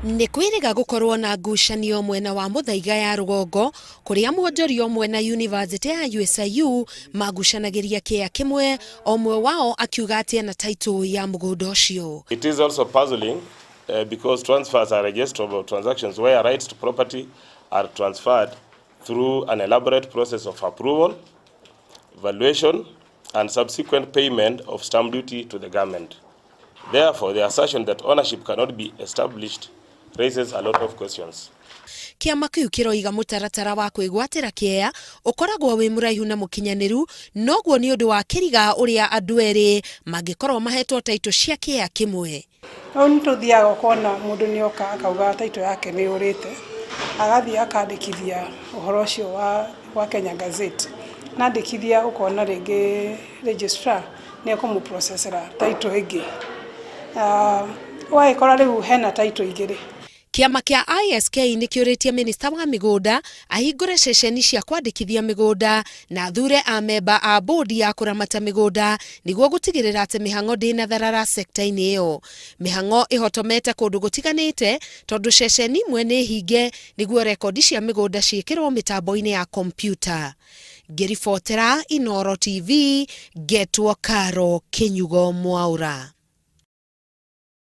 Nĩ kwĩrĩga gũkorwo na ngucanio mwena wa Muthaiga ya rũgongo kũrĩa mwonjoria ũmwe na yunivasĩtĩ ya USIU magucanagĩria kĩea kĩmwe, o ũmwe wao akiuga atĩ ena taitũ ya mũgũnda ũcio. It is also puzzling because transfers are registrable transactions where rights to property are transferred through an elaborate process of approval, valuation and subsequent payment of stamp duty to the government. Therefore, the assertion that ownership cannot be established raises a lot of questions. Kĩama kĩu kĩroiga mũtaratara wa kwĩgwatĩra kĩea ũkoragwo wĩ mũraihu na mũkinyanĩru, noguo nĩ ũndũ wa kĩriga ũrĩa andũ erĩ mangĩkorwo mahetwo taitũ cia kĩea kĩmwe. Rĩu nĩ tũthiaga ũkona mũndũ nĩ oka akauga taitũ yake nĩ yũrĩte, agathiĩ akandĩkithia ũhoro ũcio wa Kenya Gazette, na andĩkithia ũkona rĩngĩ registrar nĩ ekũmũ-processera title ĩngĩ. Ũgagĩkora rĩu hena title igĩrĩ. Kĩama kĩa ISK nĩ kĩũrĩtie minista wa mĩgũnda ahingũre ceceni cia kwandĩkithia mĩgũnda na athure amemba a bodi ya kũramata mĩgũnda nĩguo gũtigĩrĩra atĩ mĩhang'o ndĩnatharara sekta-inĩ ĩyo. Mĩhang'o ĩhotomete kũndũ gũtiganĩte tondũ ceceni imwe nĩ hinge nĩguo rekondi cia mĩgũnda ciĩkĩrwo mĩtambo-inĩ ya kompiuta. Ngĩribotera Inooro TV, ngetwo Caro Kĩnyugo Mwaũra.